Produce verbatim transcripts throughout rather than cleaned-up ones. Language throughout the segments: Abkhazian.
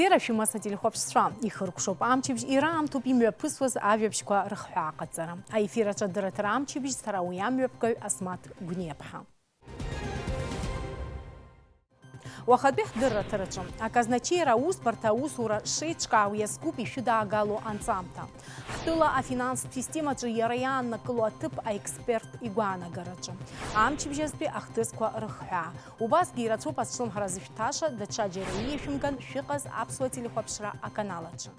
Бзиара шәымаз, ателехәаԥшцәа, ихыркәшоуп амчыбжь, ираамҭоуп имҩаԥысуаз ажәабжьқәа рыхҳәааҟаҵара. Аефир аҿы адырраҭара амчыбжь, сара уи амҩаԥгаҩ Асмаҭ Гәниаԥҳа. Уахатәи ҳдырраҭараҿы аказначеира аусбарҭа аусура шеиҿкаау иазкуп ишәыдаагало анҵамҭа. Ҳтәыла афинанстә системаҿы иара иааннакыло аҭыԥ аексперт игәаанагараҿы, амчыбжьазтәи ахҭысқәа рыхҳәаа. Убасгьы ирацәоуп азҿлымҳара зышәҭаша, даҽаџьара ииашәымган шәыҟаз аԥсуа телехәаԥшра аканал аҿы.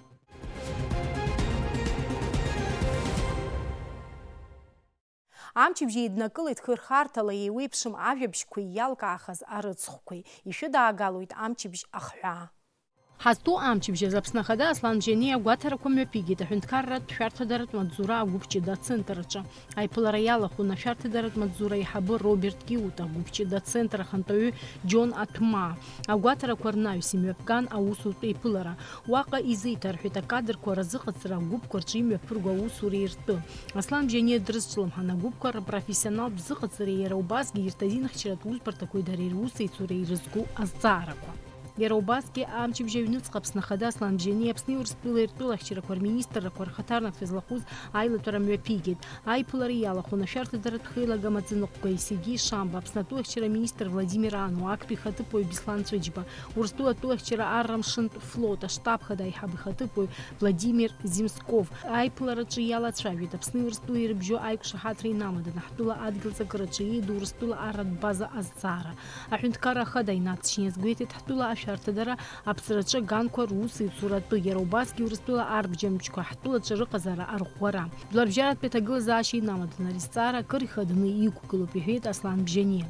Амчыбжь еиднакылеит хырхарҭала еиуеиԥшым ажәабжьқәеи иалкаахаз арыцхәқәеи, ишәыдаагалоит амчыбжь ахҳәаа. Ҳазҭоу амчыбжь азы Аԥсны Ахада Аслан Бжьаниа агәаҭарақәа мҩаԥигеит аҳәынҭқарратә шәарҭадаратә маҵзура агәыԥ ҷыда ацентр аҿы. Аиԥылара иалахәын ашәарҭадаратә маҵзура аиҳабы Роберт Киута, агәыԥ ҷыда ацентр ахантәаҩы Џьон Аҭәмаа. Агәаҭарақәа рнаҩс имҩаԥган аусутә еиԥылара. Уаҟа изеиҭарҳәеит акадрқәа разыҟаҵара агәыԥқәа рҿы имҩаԥырго аусуреи ртәы. Аслан Бжьаниа дрызҿлымҳан агәыԥқәа рпрофессионалтә зыҟаҵареи иара убасгьы ирҭ азинхьчаратә усбарҭақәеи дареи русеицуреи ирызку азҵаарақәа. Иара убасгьы амчыбжь аҩныҵҟа Аԥсны Ахада Аслан Бжьаниа Аԥсни Урыстәылеи ртәылахьчарақәа рминистррақәа рхаҭарнакцәа злахәыз аилатәара мҩаԥигеит. Аиԥылара иалахәын ашәарҭадаратә хеилага амаӡаныҟәгаҩ Сергеи Шамба, Аԥсны атәылахьчара аминистр Владимир Ано, актәи ихаҭыԥуаҩ Беслан Цәыџьба, Урыстәыла атәылахьчара аррамшынтә флот аштаб хада аиҳабы ихаҭыԥуаҩ Владимир Земсков. Аиԥылараҿы иалацәажәеит Аԥсни Урыстәылеи ирыбжьоу аиқәшаҳаҭра инамаданы ҳтәыла адгьыл ҵакыраҿы ииду Урыстәыла арратә база азҵаара. Аҳәынҭқарра ахада инаҵшьны иазгәеиҭеит ҳтәыла ашәарҭадара, аԥсраҿы аганқәа русеицура атәы, иара убасгьы Урыстәыла арбџьамчқәа ҳтәылаҿы рыҟазаара арӷәӷәара. Жәларбжьаратәи аҭагылазаашьа инамаданы ари азҵаара акыр ихаданы иқәгылоуп, иҳәеит Аслан Бжьаниа.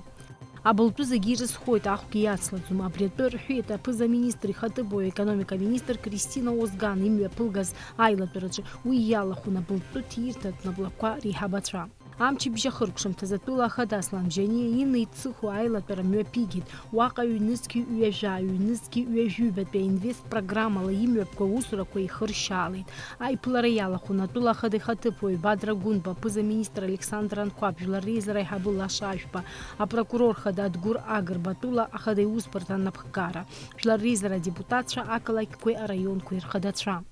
Абылтәы зегьы ирызхоит, ахәгьы иацлаӡом. Абри атәы рҳәеит аԥыза-министр ихаҭыԥуаҩ, аекономика министр Кристина Озган имҩаԥылгаз аилатәараҿы. Уи иалахәын абылтәы ҭирҭәаатә наплакқәа реиҳабацәа. Амчыбжь ахыркәшамҭазы атәыла ахада Аслан Бжьаниа инеицыху аилатәара мҩаԥигеит. Уаҟа ҩнызқьи ҩажәа, ҩнызқьи ҩажәибатәи аинвест программала имҩаԥгоу аусурақәа ихыршьаалеит. Аиԥылара иалахәын атәыла ахада ихаҭыԥуаҩ Бадра Гәынба, аԥыза-министр Александр Анқәаб, жәлар реизара аиҳабы Лаша Ашәба, апрокурор хада Адгәыр Агрба, атәыла ахада иусбарҭа анапхгара, жәлар реизара адепутатцәа, ақалақьқәеи араионқәеи рхадацәа.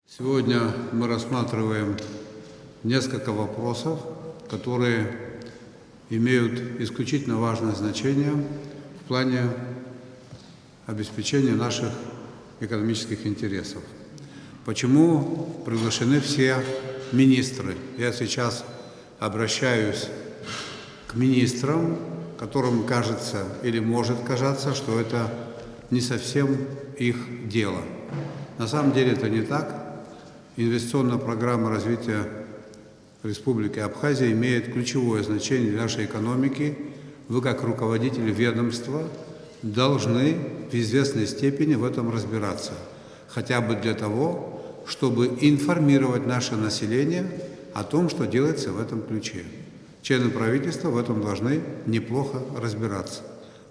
Сегодня мы рассматриваем несколько вопросов, которые имеют исключительно важное значение в плане обеспечения наших экономических интересов. Почему приглашены все министры? Я сейчас обращаюсь к министрам, которым кажется или может казаться, что это не совсем их дело. На самом деле это не так. Инвестиционная программа развития Республики Абхазия имеет ключевое значение для нашей экономики. Вы, как руководители ведомства, должны в известной степени в этом разбираться. Хотя бы для того, чтобы информировать наше население о том, что делается в этом ключе. Члены правительства в этом должны неплохо разбираться,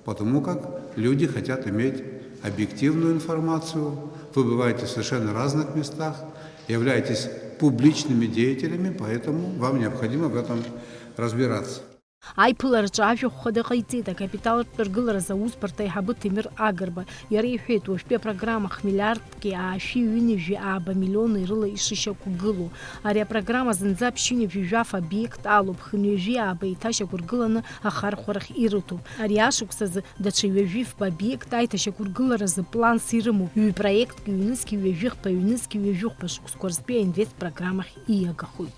потому как люди хотят иметь объективную информацию. Вы бываете в совершенно разных местах, являетесь публичными деятелями, поэтому вам необходимо в этом разбираться. Аиԥылараҿы ажәахә хада ҟаиҵеит акапиталтә ргыларазы аусбарҭа аиҳабы Ҭемыр Агрба. Иара иҳәеит, уажәтәи апрограмма хмиллиардки аашәи ҩынҩажәи ааба миллиони рыла ишышьақәгылоу. Ари апрограмма зынӡа ԥшьынҩажәи жәаф обиект алоуп, хынҩажәи ааба еиҭашьақәыргыланы ахархәарахь ирыҭоуп. Ари ашықәсазы даҽа ҩажәи фба обиект аиҭашьақәыргыларазы планс ирымоуп, ҩ-проектки ҩнызқьи ҩажәи хԥа, ҩнызқьи ҩажәи хәба шықәсқәа рзтәи аинвест программахь ииагахоит.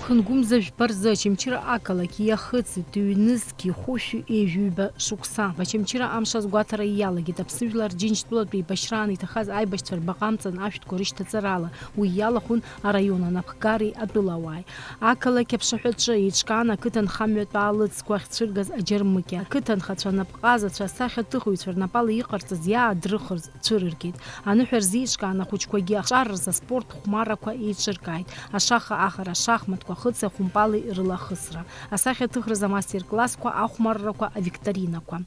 Ԥхынгәымза жәба рзы Очамчыра ақалақь иахыҵит ҩнызқьи хәышәи ҩажәи ҩба шықәса. Очамчыра амш азгәаҭара иалагеит Аԥсны Жәлар Џьынџьтәылатә еибашьраан иҭахаз аибашьцәа рбаҟа амҵан ашәҭқәа рышьҭаҵараала. Уи иалахәын араион анапхгареи атәылауааи. Ақалақь аԥшаҳәаҿы еиҿкаан ақыҭанхамҩатә аалыҵқәа ахьцәыргаз аџьармыкьа. Ақыҭанхацәа, анапҟазацәа, асахьаҭыхыҩцәа рнапала иҟарҵаз иаадрыхырц цәырыргеит. Аныҳәа рзеиҿкаан ахәыҷқәагьы аҿар рзы аспорт хәмаррақәа еиҿыркааит. Ашаха аҟара, ашахматқәа, ахыци ахәымпали рыла ахысра. Асахьаҭыхразы амастер-классқәа, ахәмаррақәа, авикторинақәа.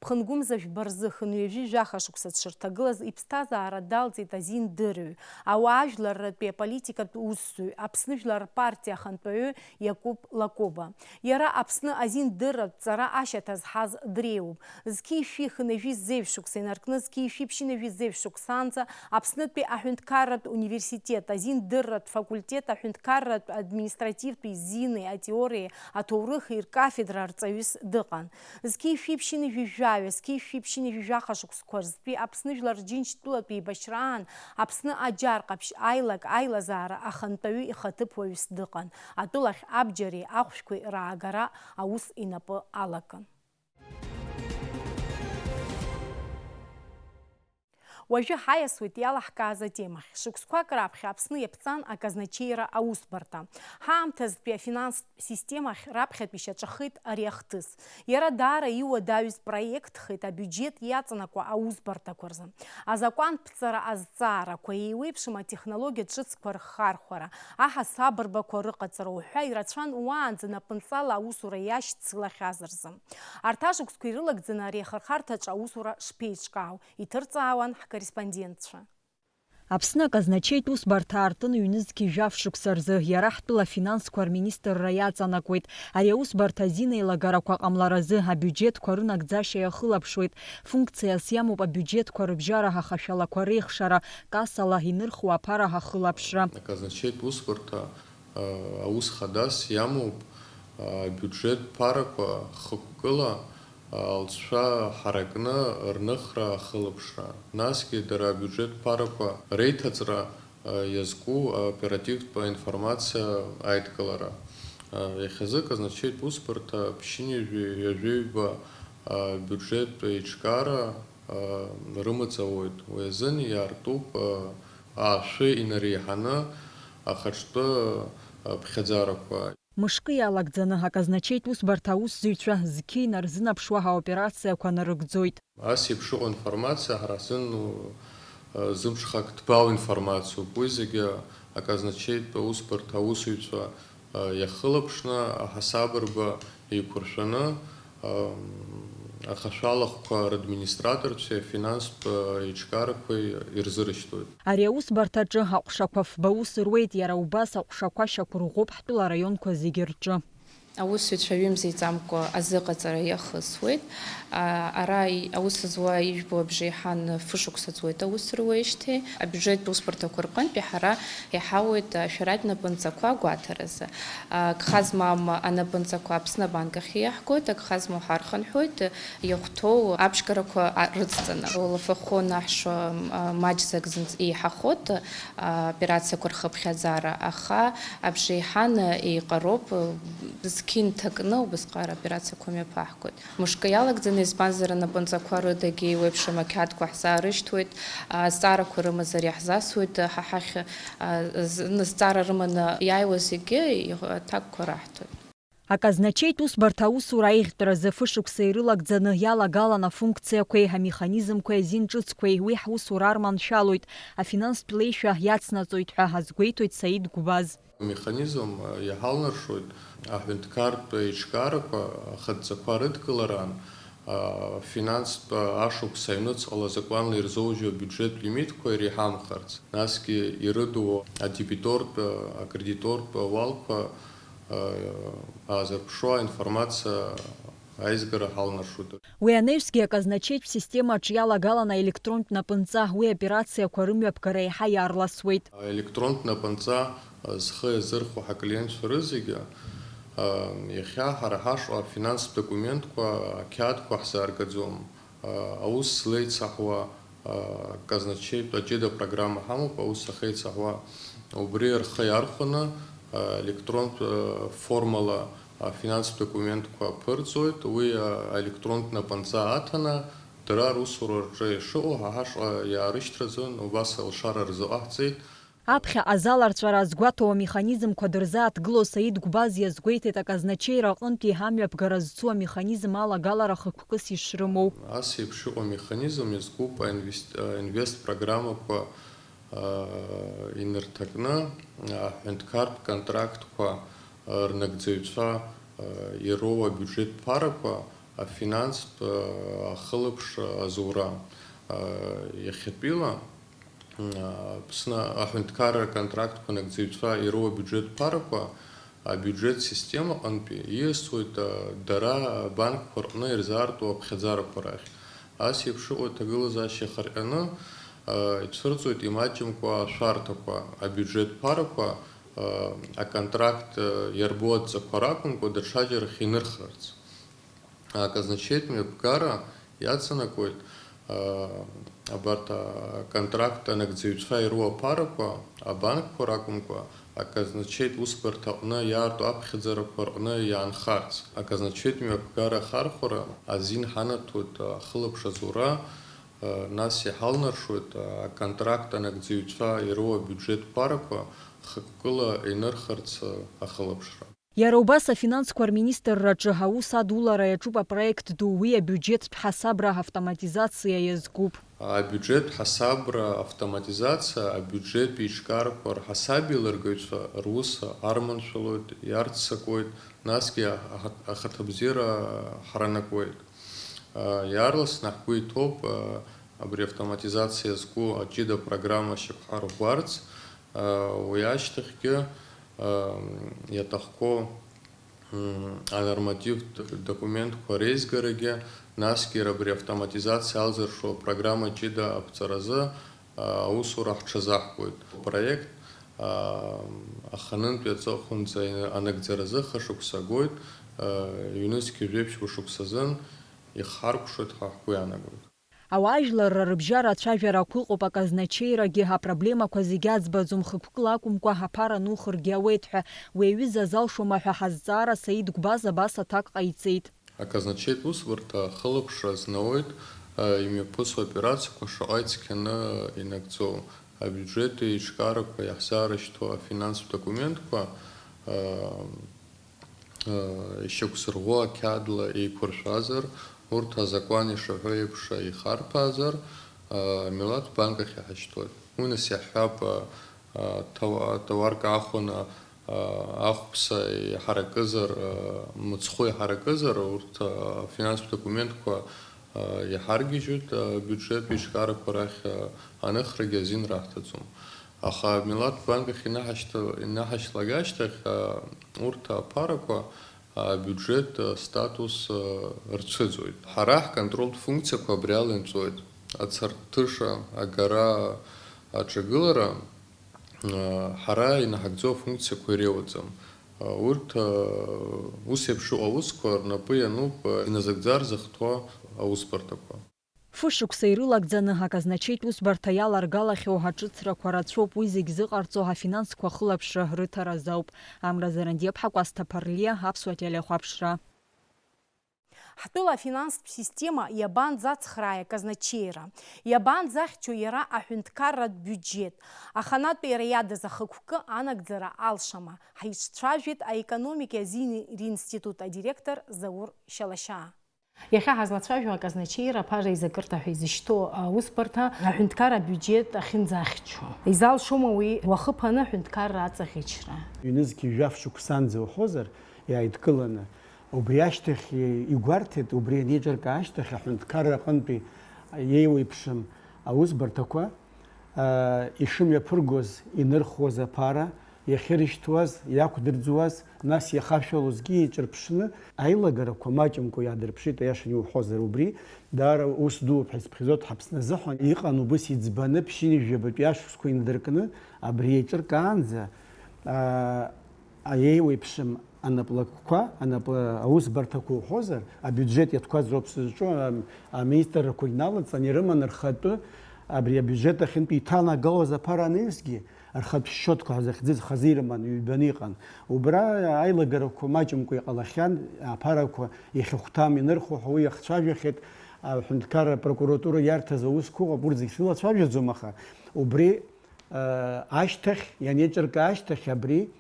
Ԥхынгәымза жәба рзы хынҩажәи жәаха шықәса дшырҭагылаз иԥсҭазаара далҵит азиндырҩ, ауаажәларратәи аполитикатә усзуҩ, Аԥсны жәлар рпартиа ахантәаҩы Иакуб Лакоба. Иара Аԥсны азиндырратә ҵара ашьаҭа зҳаз дреиуоуп. Зқьи шәи хынҩажәи зеижә шықәса инаркны зқьи шәи ԥшьынҩажәи зеижә шықәсанӡа Аԥснытәи аҳәынҭқарратә университет азиндырратә факультет аҳәынҭқарратә административтәи зинеи атеориеи аҭоурыхи ркафедра арҵаҩыс дыҟан. Зқьи шәи ԥшьынҩажәи жәаҩа, зқьи шәи ԥшьынҩажәи жәаха шықәсқәа рзтәи Аԥсны Жәлар Рџьынџьтәылатә еибашьраан Аԥсны аџьар ҟаԥшь аилак аилазаара ахантәаҩы ихаҭыԥуаҩыс дыҟан. Атәылахь абџьари ахәшәқәеи раагара аус инапы алакын. Уажәы ҳаиасуеит иалаҳкааз атемахь. Шықәсқәак раԥхьа Аԥсны иаԥҵан аказначеира аусбарҭа. Ҳаамҭазтәи афинанстә системахь раԥхьатәи шьаҿахеит ари ахҭыс. Иара даара иуадаҩыз проектхеит абиуџьет иаҵанакуа аусбарҭақәа рзы. Азакәанԥҵара азҵаарақәа, еиуеиԥшым атехнологиа ҿыцқәа рхархәара, аҳасабырбақәа рыҟаҵара уҳәа ирацәан уаанӡа напынҵала аусура иашьцылахьаз рзы. Арҭ ашықәсқәа ирылагӡаны ари ахырхарҭаҿы аусура шԥеиҿкаау, иҭырҵаауан ҳкорреспондентцәа. Аԥсны аказначеитә усбарҭа аартын ҩнызқьи жәаф шықәса рзы иара ҳтәыла афинансқәа рминистрра иаҵанакуеит. Ари аусбарҭа азин еилагарақәа ҟамларазы абиуџьетқәа рынагӡашьа иахылаԥшуеит. Функциас иамоуп абиуџьетқәа рыбжьара ахашәалақәа реихшара, кассала инырхуа аԥара ахылаԥшра. Аказначеитә усбарҭа аус хадас иамоуп абиуџьет ԥарақәа хықәкыла алҵшәа ҳаракны рныхра ахылаԥшра, насгьы дара абиуџьет ԥарақәа реиҭаҵра иазку аоперативтә информациа аидкылара. Иахьазы аказначеитә усбарҭа ԥшьынҩажәи ҩажәи ҩба абиуџьеттә еиҿкаара рымаҵ ауеит. Уи азын иаартуп ашәы инареиҳаны ахаҿтәы ԥхьаӡарақәа. Мышкы иалагӡаны аказначеитә усбарҭа аусзуҩцәа зқьы инарзынаԥшуа аоперациақәа нарыгӡоит. Ас еиԥш иҟоу информациа ҳара ҳзын, зымҽхак ҭбаау информациоуп. Уи зегьы аказначеитә усбарҭа аусзуҩцәа иахылаԥшны, аҳасабырба еиқәыршәаны, ахашәалахәқәа радминистраторцәеи афинанстә еиҿкаарақәеи ирзырышьҭуеит. Ари аусбарҭаҿы аҟәшақәа фба ус руеит, иара убас аҟәшақәа шьақәырӷәӷәоуп ҳтәыла араионқәа зегьы рҿы. Аусзуҩцәа ҩымз еиҵамкәа азыҟаҵара иахысуеит. А, ара и-, аус зуа ижәбо абжеиҳан фышықәса ҵуеит аус руеижьҭеи. Абиуџьеттә усбарҭақәа рҟынтәи ҳара иҳауеит ашәаратә напынҵақәа агәаҭаразы. А, гха змам анапынҵақәа Аԥсны абанк ахь иаҳгоит, агха змоу ҳархынҳәуеит, иахәҭоу аԥшьгарақәа, а, рыцҵаны. Улафахәы анаҳшо, а, маҷӡак зынӡ еиҳахоит, а, операциақәа рхыԥхьаӡара, аха абжеиҳан еиҟароуп, зқьы нҭакны убысҟак аоперациақәа мҩаԥаҳгоит. Мышкы иалагӡаны, избанзар, анапынҵақәа рыдагьы еиуеиԥшым ақьаадқәа ҳзаарышьҭуеит, а, азҵаарақәа рымазар иаҳзасуеит, ҳа ҳахь, а, з-, зҵаара рыманы иааиуа зегьы аҭакқәа раҳҭоит. Аказначеитә усбарҭа аусура аиӷьтәразы фышықәса ирылагӡаны иалагалан афункциақәеи амеханизмқәеи азин ҿыцқәеи уи ҳусура арманшәалоит, афинанстә леишәа иацнаҵоит ҳәа азгәеиҭоит Саид Гәбаз. Амеханизм, а, иҳалнаршоит аҳәынҭқартә еиҿкаарақәа ахадҵақәа рыдкылараан, а, афинанстә ашықәс аҩныҵҟала азакәанла ирзоужьу абиуџьеттә лимитқәа иреиҳамхарц, насгьы ирыду адебитортә, акредитортә уалқәа, а, аазырԥшуа информациа аизгара ҳалнаршоит. Уи анаҩсгьы аказначеитә системаҿ иалагалан аелектронтә напынҵа, уи аоперациақәа рымҩаԥгара еиҳа иаарласуеит. Аелектронтә напынҵа зхы иазырхәо ҳаклиентцәа рызегьы, а, иахьа ҳара ҳашҟа афинанстә документқәа, ақьаадқәа ҳзааргаӡом. А, аус злеицаҳуа, а, казначеитә аҷыда программа ҳамоуп, аус ахьеицаҳуа. Убри рхы иархәаны, а, електронтә, а, формала афинанстә документқәа ԥырҵоит, уи, а, аелектронтә напынҵа аҭаны, дара русура рҿы ишыҟоу ҳа ҳашҟа иаарышьҭраӡон, убас алшара рзыҟаҳҵеит. Аԥхьаҟа азал арҵәара азгәаҭоу амеханизмқәа дырзааҭгыло Саид Гәбаз иазгәеиҭеит аказначеира аҟынтәи амҩаԥгара зцу амеханизм алагалара хықәкыс ишрымоу. Ас еиԥш иҟоу амеханизм иазкуп аинвест-, аинвест-программақәа, а, инарҭакны, аҳәынҭқартә контрактқәа, а, рнагӡаҩцәа, а, ироуа абиуџьет ԥарақәа, Афинанстә, э, ахылаԥшра азура, э, иахьатәила, м, Аԥсны аҳәынҭқарра аконтрактқәа нагӡаҩцәа ироуа абиуџьет ԥарақәа абиуџьет системаҟынтәи ииасуеит, э, дара абанкқәа рҟны ирзаарту аԥхьаӡарақәа рахь. Ас еиԥш иҟоу аҭагылазаашьа иахырҟьаны, э, ицәырҵуеит имаҷымкәа ашәарҭақәа, абиуџьет ԥарақәа, э, аконтракт, э, иарбоу адҵақәа ракәымкәа, даҽаџьарахь инырхрарц. Аказначеитә мҩаԥгара иаҵанакуеит, аа, абарҭ аконтракт анагӡаҩцәа ироуа аԥарақәа, абанкқәа ракәымкәа, аказначеитә усбарҭа аҟны иаарту аԥхьаӡарақәа рҟны иаанхарц. Аказначеитә мҩаԥгара ахархәара азин ҳанаҭоит ахылаԥшра зура, нас иҳалнаршоит аконтракт анагӡаҩцәа ироуа абиуџьет ԥарақәа хықәкыла инырхырц ахылаԥшра. Иара убас афинансқәа рминистрраҿы аус адулара иаҿуп апроект ду, уи абиуџьеттә ҳасабра автоматизациа иазкуп. Абиуџьеттә ҳасабра автоматизациа абиуџьеттә еиҿкаарақәа рҳасабеилыргаҩцәа рус арманшәалоит, иарццакуеит, насгьы аҳа-, ахаҭабзиара ҳаранакуеит. Иаарласны ҳгәы иҭоуп абри автоматизациа иазку аҷыда программа шьақәҳарӷәӷәарц, уи ашьҭахьгьы иаҭахқәоу, м, анормативтә документқәа реизгарагьы, насгьы иара абри автоматизациа алзыршо апрограмма ҷыда аԥҵаразы, а, аусура ҳҽазаҳкуеит. Апроект, а, аханынтәи аҵыхәанӡа анагӡаразы хышықәса агоит, а, ҩнызқьи жәеиԥшьба шықәсазын ихҳаркәшоит ҳәа ҳгәы иаанагоит. Ауаажәларра рыбжьара ацәажәара ақәыҟоуп аказначеирагьы, апроблемақәа зегьы аӡбаӡом, хықәкыла акәымкәа, аԥара нухыргьы ауеит ҳәа. Уи аҩыза залшома ҳәа ҳазҵаара Саид Гәбаз абас аҭак ҟаиҵеит. Аказначеитә усбарҭа ахылаԥшра азнаоит, а, имҩаԥысуа операциақәа шаҟа ицқьаны инагӡоу, абиуџьеттә еиҿкаарақәа иаҳзаарышьҭуа афинанстә документқәа, а, ишьақәзырӷәӷәо ақьаадла еиқәыршәазар, урҭ азакәан ишаҳәо еиԥш ихарҭәаазар, амилаҭ банк ахь иҳашьҭуеит. Уи нас иаҳҳәап, аҭауа-, аҭауарк аахәаны, ахәԥса иҳаракызар, мыцхәы иҳаракызар, урҭ афинанстә документқәа иҳаргьежьуеит, абиуџьеттә еиҿкаарақәа рахь аныхрагьы азин раҳҭаӡом. Аха амилаҭ банк ахь инаҳашьҭ-, инаҳашьҭлак ашьҭахь, а, урҭ аԥарақәа абиуџьет, а, статус, а, рцәыӡуеит. Ҳара ҳконтролтә функциақәа абри ала инҵәоит. Ацарҭыша, агара, аҿагылара, а, ҳара инаҳагӡо афункциақәа иреиуаӡам. А, урҭ, а, ус еиԥш иҟоу аусқәа рнапы иануп, а, иназыгӡар зыхҭоу аусбарҭақәа. Фышықәса ирылагӡаны аказначеитә усбарҭа иаларгалахьоу аҿыцрақәа рацәоуп, уи зегь зыҟарҵо афинансқәа ахылаԥшра рыҭаразоуп. Амра Зарандиаԥҳа, Кәасҭа Ԥарлиа, Аԥсуа телехәаԥшра. Ҳтәыла афинанстә система иабанӡацхрааи аказначеира? Иабанӡахьчо иара аҳәынҭқарратә биуџьет? Аханатә иара иадыз ахықәкы анагӡара алшама? Ҳаицәажәеит аекономикеи азини ринститут адиректор Заур Шьалашьаа. Иахьа ҳазлацәажәо аказначеира аԥара еизакырҭа ҳәа изышьҭоу аусбарҭа аҳәынҭқар абиуџьет ахьынӡахьчо. Изалшома уи уахыԥаны аҳәынҭқарра аҵаӷьычра? Ҩнызқьи жәаф шықәсанӡа уҳәозар, иааидкыланы, убри ашьҭахь игәарҭеит, убри анеиҿырка ашьҭахь аҳәынҭқарра аҟынтәи иеиуеиԥшым аусбарҭақәа, аа, ишымҩаԥыргоз инырхуаз аԥара, иахьырышьҭуаз, иақәдырӡуаз, нас иахашәалозгьы еиҿырԥшны аилагарақәа маҷымкәа иаадырԥшит, аиаша иуҳәозар убри, даара ус дууп ҳәа исыԥхьаӡоит, Ҳаԥсны азыҳәан иҟан убыс иӡбаны ԥшьынҩажәи жәабатәи ашықәсқәа инадыркны абри еиҿыркаанӡа, аа, аиеиуеиԥшым анаплакқәа, анапла-, аусбарҭақәа уҳәозар, абиуџьет иатәқәаз роуп сызҿу, ам-, аминистррақәагь налаҵаны ирыман рхатәы абри абиуџьет ахьынтәи иҭанагалоз аԥара анаҩсгьы, рхатә счетқәа ҳәа захьӡыз хазы ирыман, ҩбаны иҟан. Убра аилагарақәа маҷымкәа иҟалахьан, аԥарақәа иахьахәҭам инырхуа ҳәа уи иахцәажәахьеит, аҳәынҭқарра апрокуратура иарҭаз аусқәа ыҟоуп, урҭ зегь срылацәажәаӡом, аха убри, а, ашьҭахь, ианеиҿырка ашьҭахь абри,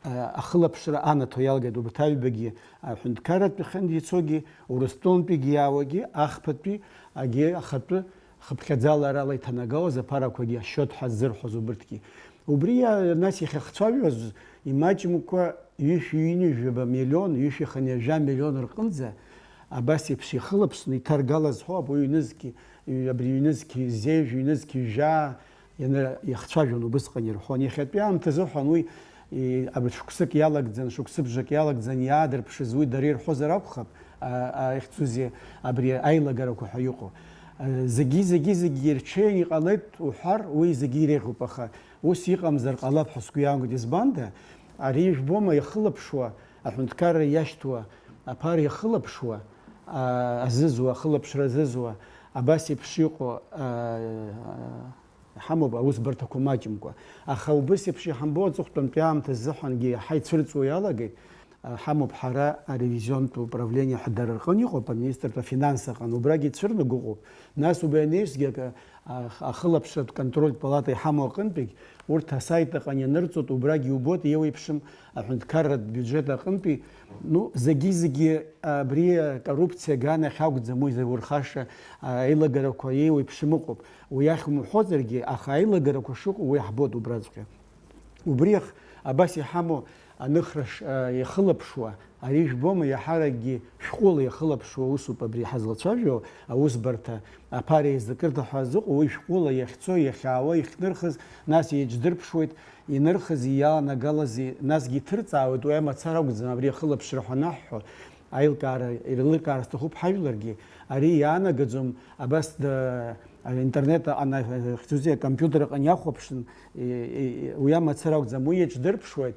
а, ахылаԥшра анаҭо иалгеит убарҭ аҩбагьы, аҳәынҭқарратә хьынтә ицогьы, Урыстәылантәигьы иаауагьы, ахԥатәи, агьи ахатәы хыԥхьаӡаларала иҭанагалаз аԥарақәагьы ашьоҭ ҳәа ззырҳәоз убырҭгьы. Убри иа-, нас иахьахцәажәоз имаҷымкәа ҩышәи ҩынҩажәаба миллион, ҩышәи хынҩажәа миллион рҟынӡа Абас еиԥш ихылаԥшны иҭаргалаз ҳәоуп, уи ҩнызқь, абри ҩнызқь зежә, ҩнызқь жәаа ианы иахцәажәон, убысҟан ирҳәон. Иахьатәи аамҭазы ҳәан уи, и, абри шықәсык иалагӡан, шықәсыбжак иалагӡан иаадырԥшыз уи дара ирҳәозар акәхап, а, а, ихьӡузеи абри аилагарақәа ҳәа иҟоу. А, зегьы, зегьы, зегьы ирҽеин иҟалеит уҳәар, уи зегьы иреиӷьуп, аха ус иҟамзар ҟалап ҳәа сгәы иаанагоит. Избанда, ари ижәбома ихылаԥшуа, аҳәынҭқарра иашьҭуа, аԥара иахылаԥшуа, а, азызуа, ахылаԥшра азызуа, абас еиԥш иҟоу, а, ҳамоуп аусбарҭақәа маҷымкәа. Аха убыс еиԥш иҳамбо аҵыхәтәантәи аамҭа ззыҳәангьы иаҳа ицәырҵуа иалагеит. А, ҳамоуп ҳара аревизионтә управление ҳәа дара рҟын иҟоуп, аминистртә афинанс аҟны, убрагьы ицәырнагәыҟоуп. Нас убри анаҩсгьы акы, а, ахылаԥшратә контрольтә палата иҳамоу аҟынтәигь урҭ асайт аҟны ианырҵоит, убрагь иубоит, еиуеиԥшым аҳәынҭқарратә биуџьет аҟынтәи, ну, зегьы-зегьы абри акоррупциа аганахь акәӡам уи заурхаша, а, аилагарақәа еиуеиԥшым ыҟоуп. Уи ахь умҳәозаргьы, аха аилагарақәа шыҟоу уи ҳбоит убраҵәҟьа. Убри ах-, абас иҳамоу аныхра ш-, а, иахылаԥшуа, ари жәбома, иаҳаракгьы шәҟәыла иахылаԥшуа усуп абри ҳазлацәажәо аусбарҭа, аԥара еизакырҭа ҳәа зыҟоу, уи шәҟәыла иахьцо, иахьаауа, иахьнырхыз, нас еиҿдырԥшуеит, инырхызи иаланагалази, насгьы иҭырҵаауеит, уи амацара акәӡам, абри ахылаԥшра ҳәа анаҳҳәо, аилкаара, иреилыркаар сҭахуп ҳажәларгьы, ари иаанагаӡом, абас да-, интернет аҟны, хьӡузеи, акомпиутер аҟны иахәаԥшын, и-, и-, уи амацара акәӡам, уи иаҿдырԥшуеит,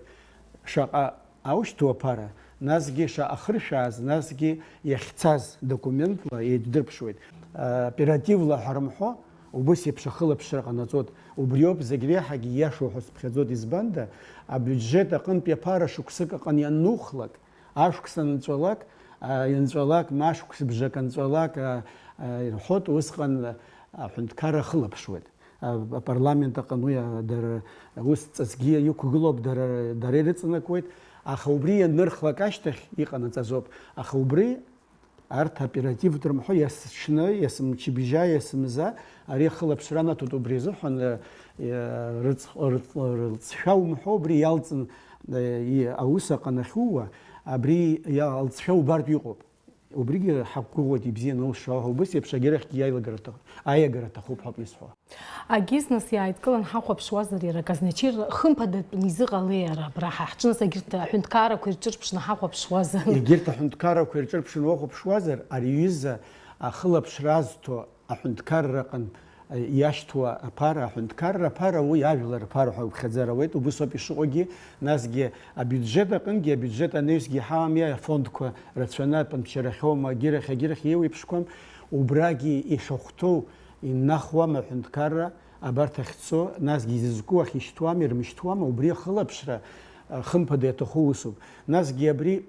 шаҟа аушьҭу аԥара, насгьы шаҟа ахыршәааз, насгьы иахьцаз документла еиҿдырԥшуеит. Оперативла ҳәа рымҳәо, убыс еиԥш ахылаԥшра ҟанаҵоит. Убриоуп зегь реиҳагьы ииашоу ҳәа сыԥхьаӡоит, избанда, абиуџьет аҟынтәи аԥара шықәсык аҟны ианнухлак, ашықәс анҵәалак, а, ианҵәалак, ма ашықәс бжак анҵәалак, а, а, ирҳәоит, усҟан аҳәынҭқарра ахылаԥшуеит. А, апарламент аҟны уи, а, дара, ус ҵасгьы иқәгылоуп, дара, дара ирыҵанакуеит, аха убри ианырхлак ашьҭахь иҟанаҵазоуп. Аха убри арҭ оперативтә рымҳәо, иасшьны, иасмчыбжьа, иасмза ари ахылаԥшра анаҭоит, убри азыҳәан, э, э, рыҵ-, рыҵ-, рылҵшәа умҳәо, убри иалҵын, э, и-, аус аҟанахьууа, абри иа-, алҵшәа убартә иҟоуп. Убригьы ҳақәгәыӷуеит ибзианы аус шауа ҳәа, убыс еиԥш агьырахьгьы иаилагара аҭах-, аиагара аҭахуп ҳәа акәны исҳәо. Агизнес иааидкылан ҳахәаԥшуазар, иара казначеи хымԥадатәны изыҟалеи иара абра ҳа ҳҿынӡа егьырҭ аҳәынҭқаррақәа ирҿырԥшны ҳахәаԥшуазар? Егьырҭ аҳәынҭқаррақәа ирҿырԥшны уахәаԥшуазар, ари ҩыза ахылаԥшра азҭо аҳәынҭқарраҟынтә иашьҭуа аԥара, аҳәынҭқарра аԥара, уи ажәлар рԥара ҳәа уԥхьаӡара ауеит, убыс ауп ишыҟоугьы, насгьы абиуџьет аҟынгьы, абиуџьет анаҩсгьы иҳамами, афондқәа рацәаны, апанчарахьоума, агьырахь, агьырахь еиуеиԥшқәам, убрагьы ишахәҭоу иннахуама аҳәынҭқарра, абарҭ ахьцо, насгьы изызку ахьышьҭуама, ирмышьҭуама, убри ахылаԥшра, а, хымԥада иаҭаху усуп. Насгьы абри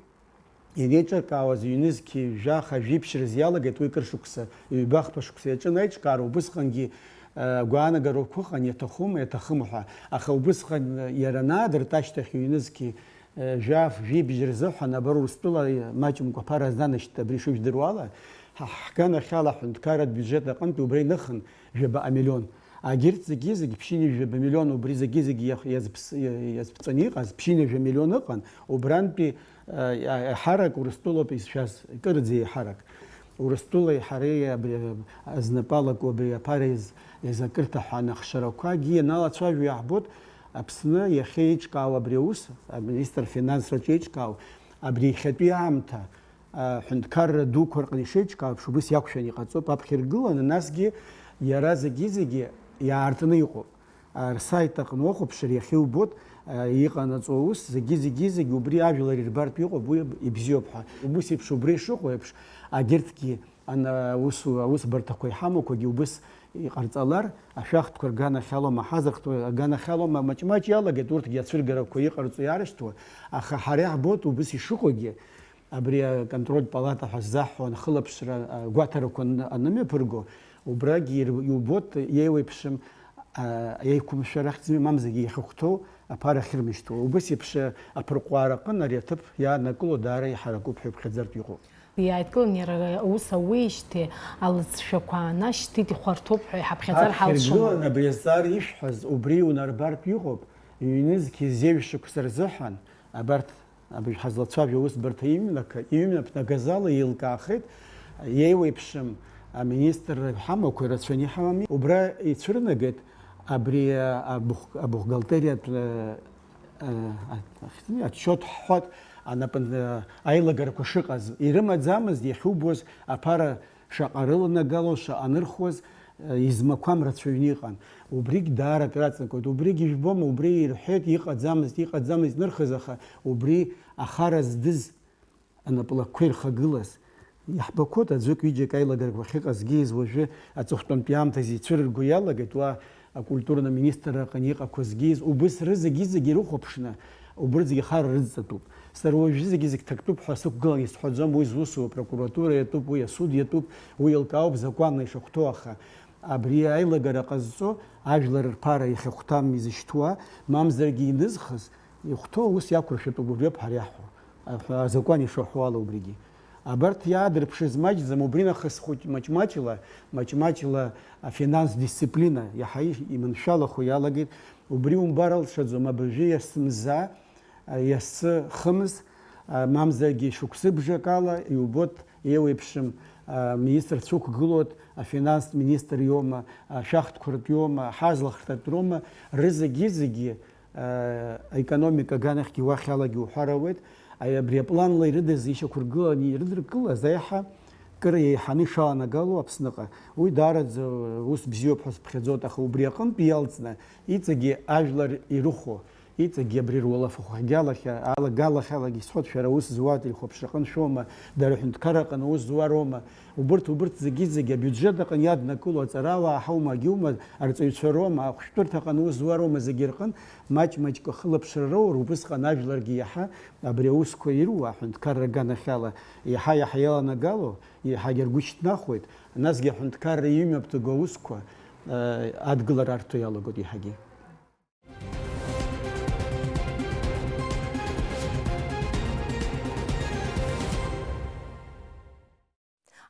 Ианеиҿыркаауаз ҩнызқь жәаха жәиԥшь рзы иалагеит, уи кыр шықәса, ҩба-хԥа шықәса иаҿын аиҿкаара, убысҟангьы, э, агәаанагарақәа ыҟан, иаҭахума, иаҭахым ҳәа. Аха убысҟан, э, иара анаадырт ашьҭахь ҩнызқь, э, жәаф, жәибжь рзыҳәан абар Урыстәыла маҷымкәа аԥара азанашьҭит, абри шыжәдыруала, ҳа-, ҳганахьала аҳәынҭқарратә биуџьет аҟынтә убра иныхын жәабаҟа миллион. Агьырҭ зегьы-зегь ԥшьынҩажәаба миллион убри зегьы-зегь иах-, иазԥс-, иа-, иазԥҵәаны иҟаз ԥшьынҩажәа миллион ыҟан, убрантәи, а, а, еиҳарак Урыстәылоуп изшәаз, кырӡа еиҳарак. Урыстәылеи ҳареи абри, а, знапы алаку абри аԥара иаз-, иазакырҭа ҳәа анахшарақәагьы ианалацәажәо иаҳбоит, Аԥсны иахьа еиҿкаау абри аус, аминистр финансраҿы еиҿкаау, абри иахьатәи аамҭа, аҳәынҭқарра дуқәа рҟны ишеиҿкаау еиԥш, убыс иақәшәаны иҟаҵоуп. Аԥхьа иргыланы, насгьы иара зегьы-зегьы иаартны иҟоуп. Рсайт аҟны уахәаԥшыр, иахьа иубоит, иҟанаҵо аус, зегьы-зегьы-зегьы убри ажәлар ирбартә иҟоуп, уи ибзиоуп ҳәа. Убыс еиԥш, убра ишыҟоу еиԥш, агьырҭгьы ан-, аус, аусбарҭақәа иҳамақәагьы убыс иҟарҵалар, ашәахтәқәа рганахьалоума, ҳазырхтәқәа рганахьалоума, маҷ-маҷ иалагеит урҭгьы ацәыргарақәа иҟарҵо иаарышьҭуа, аха ҳара иаҳбоит убыс ишыҟоугьы. Абри аконтрольтә палата ҳәа ззаҳҳәо анхылаԥшра, а, гәаҭарақәа ан-, анымҩаԥырго, убрагьы ир-, иубоит, иеиуеиԥшым, а, еиқәымшәара ахьӡ-, мамзаргьы иахьахәҭоу аԥара ахьырмышьҭуа. Убыс еиԥш, а, аԥырҟәаара аҟын ари аҭыԥ иаанакыло даара иҳаракуп ҳәа иԥхьаӡартә иҟоуп. Иааидкылан иара аус ауеижьҭеи алыҵшәақәа аанашьҭит, ихәарҭоуп ҳәа иҳаԥхьаӡар ҳалшома? Аԥхьаргылан абри азҵаара ишәҳәаз, убри унарбартә иҟоуп, ҩнызқь зежә шықәса рзыҳәан абарҭ Абыржә ҳазлацәажәо аусбарҭа имҩанака-, имҩаԥнагаз ала еилкаахеит, еиуеиԥшым аминистрра ҳамақәа рацәаны иҳамами. Убра ицәырнагеит абри абух-, абухгалтериатә, э, э, отчет ҳҳәоит, анапын-, э, аилагарақәа шыҟаз. Ирымаӡамызт иахьубоз аԥара шаҟа рыланагало, шаҟа нырхуаз, измақәам рацәаҩны иҟан. Убригь даара акраҵанакуеит. Убригь ижәбома, убри ирҳәеит, иҟаӡамызт, иҟаӡамызт нырхыз, аха убри ахара здыз анаплакқәа ирхагылаз. Иаҳбақәоит аӡәык-ҩыџьак аилагарақәа ахьыҟазгьы, уажәы аҵыхәтәантәи аамҭазы ицәырырго иалагеит, уа акультура аминистрра аҟны иҟақәазгьы, убыс рызегьы-зегьы ирыхәаԥшны, убырҭгьы хара рыдҵатәуп. Сара уажәы зегьы-зегь ҭактәуп ҳәа сықәгылан исҳәаӡом, уи зусу апрокуратура иатәуп, уи асуд иатәуп, уи еилкаауп закәанла ишахәҭоу, аха абри аилагара ҟазҵо, ажәлар рԥара иахьахәҭам изышьҭуа, мамзаргьы инызхыз, ихәҭоу аус иақәыршәатәуп, убриоуп ҳара иаҳҳәо, аҳәа-, азакәан ишаҳәо ала убригьы. Абарҭ иаадырԥшыз маҷӡам, убри нахыс хәыҷ маҷ-маҷла, маҷ-маҷла афинанс дисциплина иаҳа иманшәалахо иалагеит. Убри умбар алшаӡом, абыржәы иацы мза, иацы хымз, мамзаргьы шықәсыбжак ала, иубоит, еиуеиԥшым министрцәа ықәгылоит, афинанстә министр иоума, ашәахтәқәа ртә иоума, аҳазлахратә роума, рызегьы-зегьы аекономика аганахьгьы уахь алагьы уҳәар ауеит, ари абри апланла ирыдыз ишьақәыргыланы ирыдыркылаз аиҳа кыр еиҳаны ишаланагало Аԥсныҟа. Уи даараӡа ус бзиоуп ҳәа сыԥхьаӡоит, аха убри аҟынтә иалҵны иҵегьы ажәлар ирыхәо, иҵегьы абри руалафахәгьалахьа-, алагалахьалагьы исҳәоит, шәара ус зуа ателехәаԥшраҟын шәоума, дара аҳәынҭқарраҟны ус зуа роума, убырҭ, убырҭ зегьы-зегьы абиуџьет аҟны иаднакыло аҵарауаа ҳаума, агьума, арҵаҩцәа роума, ахәшәтәырҭаҟны ус зуа роума, зегьы рҟын маҷ-маҷк ахылаԥшра роур, убысҟан ажәларгьы иаҳа абри аусқәа ируа, аҳәынҭқарра аганахьала иаҳа-иаҳа иаланагало, иаҳагьы ргәы шьҭнахуеит, насгьы аҳәынҭқарра имҩаԥнаго аусқәа, э, адгылара арҭо иалагоит иаҳагьы.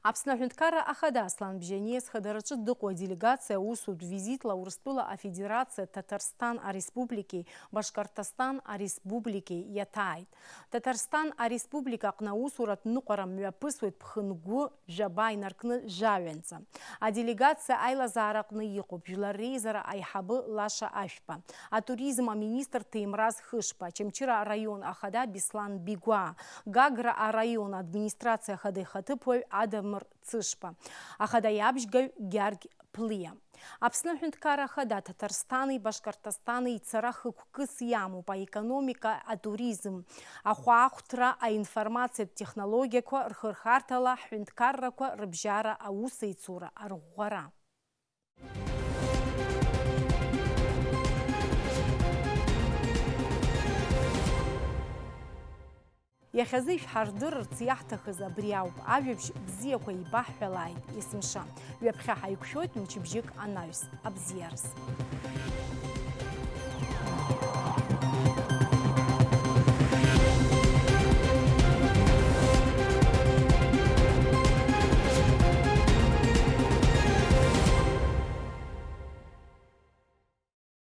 Аԥсны Аҳәынҭқарра Ахада Аслан Бжьаниа зхадараҿы дыҟоу аделегациа аусутә визитла Урыстәыла Афедерациа Ҭаҭарсҭан Ареспубликеи Башкортостан Ареспубликеи иаҭааит. Ҭаҭарсҭан Ареспублика аҟны аусуратә ныҟәара мҩаԥысуеит ԥхынгәы жәаба инаркны жәаҩанӡа. Аделегациа аилазаараҟны иҟоуп Жәлар Реизара аиҳабы Лаша Ашәба, атуризм аминистр Ҭемраз Хышба, Очамчыра араион ахада Беслан Бигәаа, Гагра араион администрациа ахада ихаҭыԥуаҩ Адамыр Цышба, ахада иабжьгаҩ Гьаргь Ԥлиа. Аԥсны Аҳәынҭқарра Ахада Ҭаҭарсҭани Башкортостани ицара хықәкыс иамоуп аекономика, атуризм, ахәаахәҭра, аинформациатә технологиақәа рхырхарҭала ҳҳәынҭқаррақәа рыбжьара аусеицура арӷәӷәара. Иахьазы ишәҳардырырц иаҳҭахыз абри ауп, ажәабжь бзиақәа еибаҳҳәалааит есымша. Ҩаԥхьа ҳаиқәшәоит мчыбжьык анаҩс. Абзиараз!